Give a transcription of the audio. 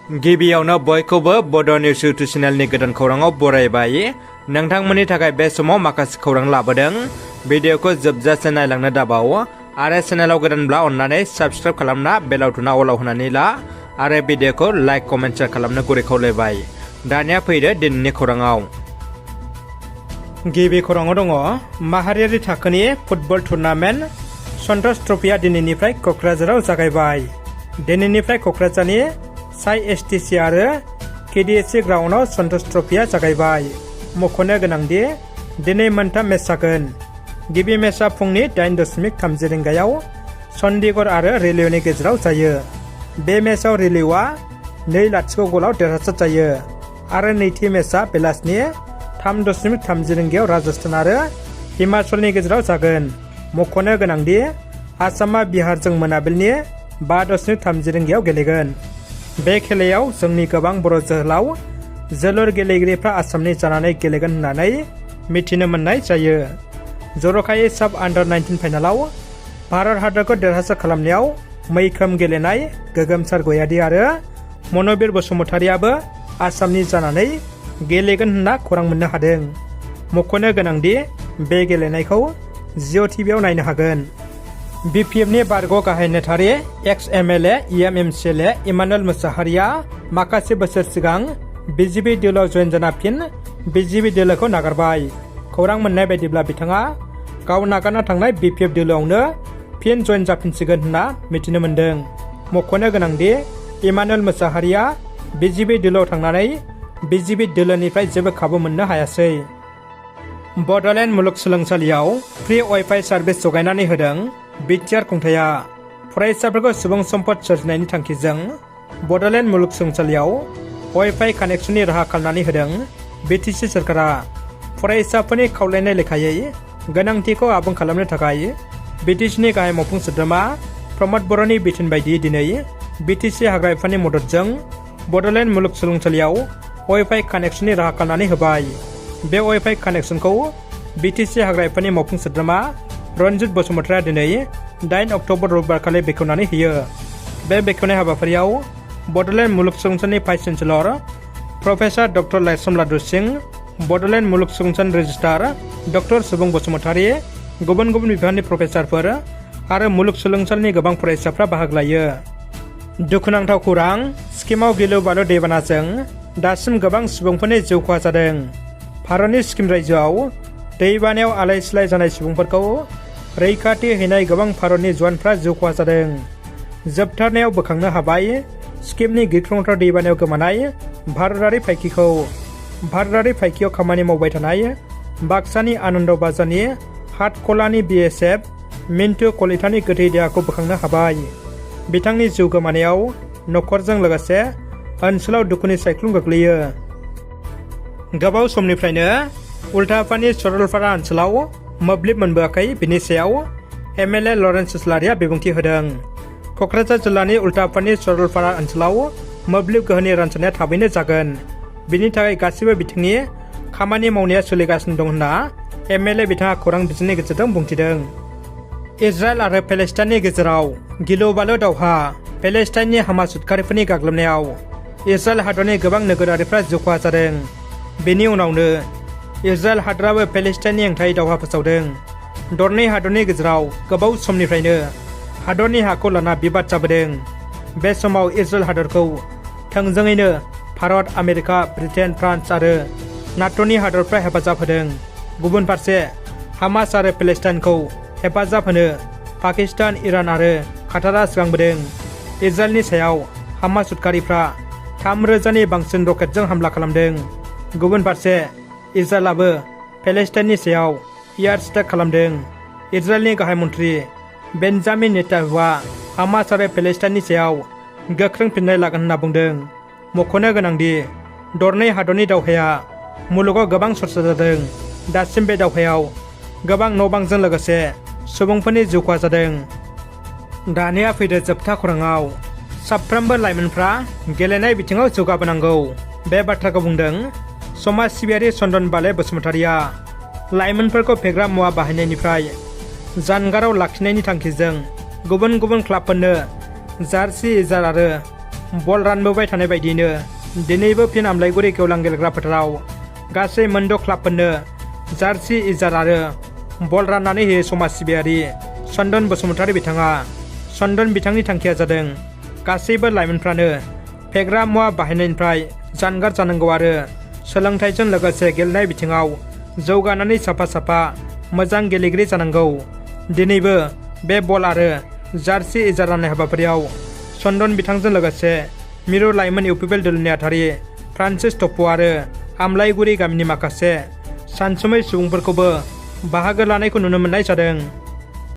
गिबियावनो बयखौबो बड' निउस इउटुब चेनेलनि गोदान खौराङाव बरायबाय। नोंथांमोननि थाखाय बे समाव माखासे खौरां लाबोदों। भिडिअखौ जोबजासे नायलांनो दाबाव आरो चेनेलाव गोदानब्ला अन्नानै साबस्क्राइब खालामना बेल आइकनआ अलाव होनानै ला आरो भिडिअखौ लाइक कमेन्ट शेयार खालामनो गुरै खावलायबाय। दानिया फैदो दिनैनि खौराङाव। गिबि खौराङाव दङ माहारियारि थाखोनि फुटबल टुर्नामेन्ट सन्टोष ट्रफिया दिनैनिफ्राय क'क्राझाराव जागायबाय। दिनैनिफ्राय क'क्राझारनि साइ एसटिसि आरो केडिएससि ग्राउन्डआव सन्टोष ट्रफिया जागायबाय। मख'नो गोनांदि दिनै मोनथाम मेच जागोन। गिबि मेचआ फुंनि 8:30 रिंगायाव चन्डीगढ़ आरो रेलवेनि गेजेराव जायो। बे मेचआव रेलवेआ 2-0 गलाव देरहासार जायो आरो नैथि मेचआ बेलासिनि 3:30 रिंगायाव राजस्थान आरो हिमाचलनि गेजेराव जागोन। मख'नो गोनांदि आसामा बिहारजों मोनाबिलिनि 5:30 रिंगायाव गेलेगोन। बे खेलायाव जोंनि गोबां बर' जोहोलाव जोलुर गेलेगिरिफ्रा आसामनि जानानै गेलेगोन होननानै मिथिनो मोननाय जायो। जर'खायै साब आन्डार 19 फाइनालाव भारत हादरखौ देरहासार खालामनायाव मैखोम गेलेनाय गोगोमसार गयारि आरो मन'बिर बसुमतारियाबो आसामनि जानानै गेलेगोन होनना खौरां मोननो हादों। मख'नो गोनांदि बे गेलेनायखौ जिअ' टिभिआव नायनो हागोन। BPFनि बारग' गाहाय नेथारि एक्स MLA EMMCLA इमानुएल मुसाहारिया माखासे बोसोर सिगां BJP दोलोआव जयेन जाना फिन BJP दोलोखौ नागारबाय। खौरां मोननाय बायदिब्ला बिथाङा गाव नागारना थांनाय BPF दोलोआवनो फिन जयेन जाफिनसिगोन होनना मिथिनो मोन्दों। मख'नो गोनांदि इमानुएल मुसाहारिया BJP दोलोआव थांनानै BJP दोलोनिफ्राय जेबो खाबु मोननो हायासै। बड'लेण्ड मुलुगसोलोंसालियाव फ्रि वाइफाइ सार्भिस जगायनानै होदों बिटिआर खुंथाया। फरायसाफोरखौ सुबुं सम्पद सोरजिनायनि थांखिजों बड'लेण्ड मुलुगसोलोंसालियाव वाइफाइ कानेक्सननि राहा खालामनानै होदों BTC सोरखारा। फरायसाफोरनि खावलायनाय लेखायै गोनांथिखौ आबुं खालामनो थाखाय BTCनि गाहाय मावफुं सोद्रोमा प्रमद बर'नि बिथोन बायदियै दिनै BTC हाग्रा बिफाननि मददजों बड'लेण्ड मुलुगसोलोंसालियाव वाइफाइ कानेक्सननि राहा खालामनानै होबाय। बे वाइफाइ कानेक्सनखौ BTC हाग्रा बिफाननि मावफुं सोद्रोमा रन्जित बसुमतारिया दिनै 8 अक्ट'बर रबिबारखालि बेखेवनानै होयो। बे बेखेवनाय हाबाफारियाव बड'लेण्ड मुलुगसोलोंसालिनि vice chancellor professor doctor Laisam लादु सिं, बड'लेण्ड मुलुगसोलोंसालिनि रेजिस्ट्रार डक्टर सुबुं बसुमतारि, गुबुन गुबुन बिफाननि प्रफेसारफोर आरो मुलुगसोलोंसालिनि गोबां फरायसाफ्रा बाहागो लायो। दुखुनांथाव खौरां, सिक्किमाव गिलु बालु दैबानाजों दासिम गोबां सुबुंफोरनि जिउ खहा जादों। भारतनि सिक्किम रायजोआव दैबानायाव आलाय सिलाय जानाय सुबुंफोरखौ रैखाथि हैनाय गोबां भारतनि जवानफ्रा जिउ खहा जादों। जोबथारनायाव बोखांनो हाबाय सिक्किमनि गिख्रंथाव दैबानायाव गोमानाय भारतारि फाइखिखौ। भारतारि फाइखियाव खामानि मावबाय थानाय बाक्सानि आनन्द बाजारनि हाटखलानि BSF मिन्टु कलितानि गोथै देहाखौ बोखांनो हाबाय। बिथांनि जिउ गोमानायाव न'खरजों लोगोसे ओनसोलाव दुखुनि सायख्लुम गोग्लैयो। गोबाव समनिफ्रायनो उल्टाफानि सरलपारा ओनसोलाव मोब्लिब मोनबोआखै, बिनि सायाव MLA लरेन्स इस्लारिया बिबुंथि होदों। क'क्राझार जिल्लानि उल्टाफानि सरलपारा ओनसोलाव मोब्लिब गोहोनि रानसारनाया थाबैनो जागोन। बिनि थाखाय गासैबो बिथिंनि खामानि मावनाया सोलिगासिनो दं होनना MLA बिथाङा खौरां बिजोंनि गेजेरजों बुंथिदों। इजराइल आरो पेलेस्टाइननि गेजेराव गिलु बालु दावहा, पेलेस्टाइननि हामास उदखारिफोरनि गाग्लोबनायाव इजराइल हादरनि गोबां नोगोरारिफ्रा जिउ खहा जादों। बेनि उनावनो इजराइल हादराबो पेलेस्टाइननि हेंथायै दावहा फोसावदों। दरनै हादरनि गेजेराव गोबाव समनिफ्रायनो हादरनि हाखौ लाना बिबाद जाबोदों। बे समाव इजराइल हादरखौ थोंजोङैनो भारत, आमेरिका, ब्रिटेन, फ्रान्स आरो नाट'नि हादरफ्रा हेफाजाब होदों। गुबुन फारसे हामास आरो पेलेस्टाइनखौ हेफाजाब होनो पाकिस्तान, इरान आरो काटारआ सिगांबोदों। इजराइलनि सायाव हामास उदखारिफ्रा 3,000नि बांसिन रकेटजों हामला खालामदों। गुबुन फारसे इजराइलाबो पेलेस्टाइननि सायाव एयार स्ट्राइक खालामदों। इजराइलनि गाहाय मन्थ्रि बेन्जामिन नेतान्याहुआ हामास आरो पेलेस्टाइननि सायाव गोख्रों फिननाय लागोन होनना बुंदों। मख'नो गोनांदि दरनै हादरनि दावहाया मुलुगाव गोबां चर्चा जादों। दासिम बे दावहायाव गोबां न'-बांजों लोगोसे सुबुंफोरनि जिउ खहा जादों। दानिया फैदो जोबथा खौराङाव। साफ्रोमबो लाइमोनफ्रा गेलेनाय बिथिङाव जौगाबोनांगौ, बे बाथ्राखौ बुंदों समाज सिबियारि चन्दन बाले बसुमतारिया। लाइमोनफोरखौ फेग्रा मुवा बाहायनायनिफ्राय जानगाराव लाखिनायनि थांखिजों गुबुन गुबुन क्लाबफोरनो जार्सि, इजार आरो बल रानबोबाय थानाय बायदियैनो दिनैबो फिन आमलायगुरि गेवलां गेलेग्रा फोथाराव गासै मोनद' क्लाबफोरनो जार्सि इजार आरो बल राननानै होयो समाज सिबियारि चन्दन बसुमतारी बिथाङा। चन्दन बिथांनि थांखिया जादों गासैबो लाइमोनफ्रानो फेग्रा मुवा बाहायनायनिफ्राय जानगार जानांगौ आरो सोलोंथाइजों लोगोसे गेलेनाय बिथिङाव जौगानानै साफा मोजां गेलेगिरि जानांगौ। दिनैबो बे बल आरो जार्सि इजार राननाय हाबाफारियाव चन्दन बिथांजों लोगोसे मिरु लाइमोन इउपिपिएल दोलोनि नेहाथारि फ्रान्सिस टप्पु आरो आमलायगुरि गामिनि माखासे सानसुमै सुबुंफोरखौबो बाहागो लानायखौ नुनो मोननाय जादों।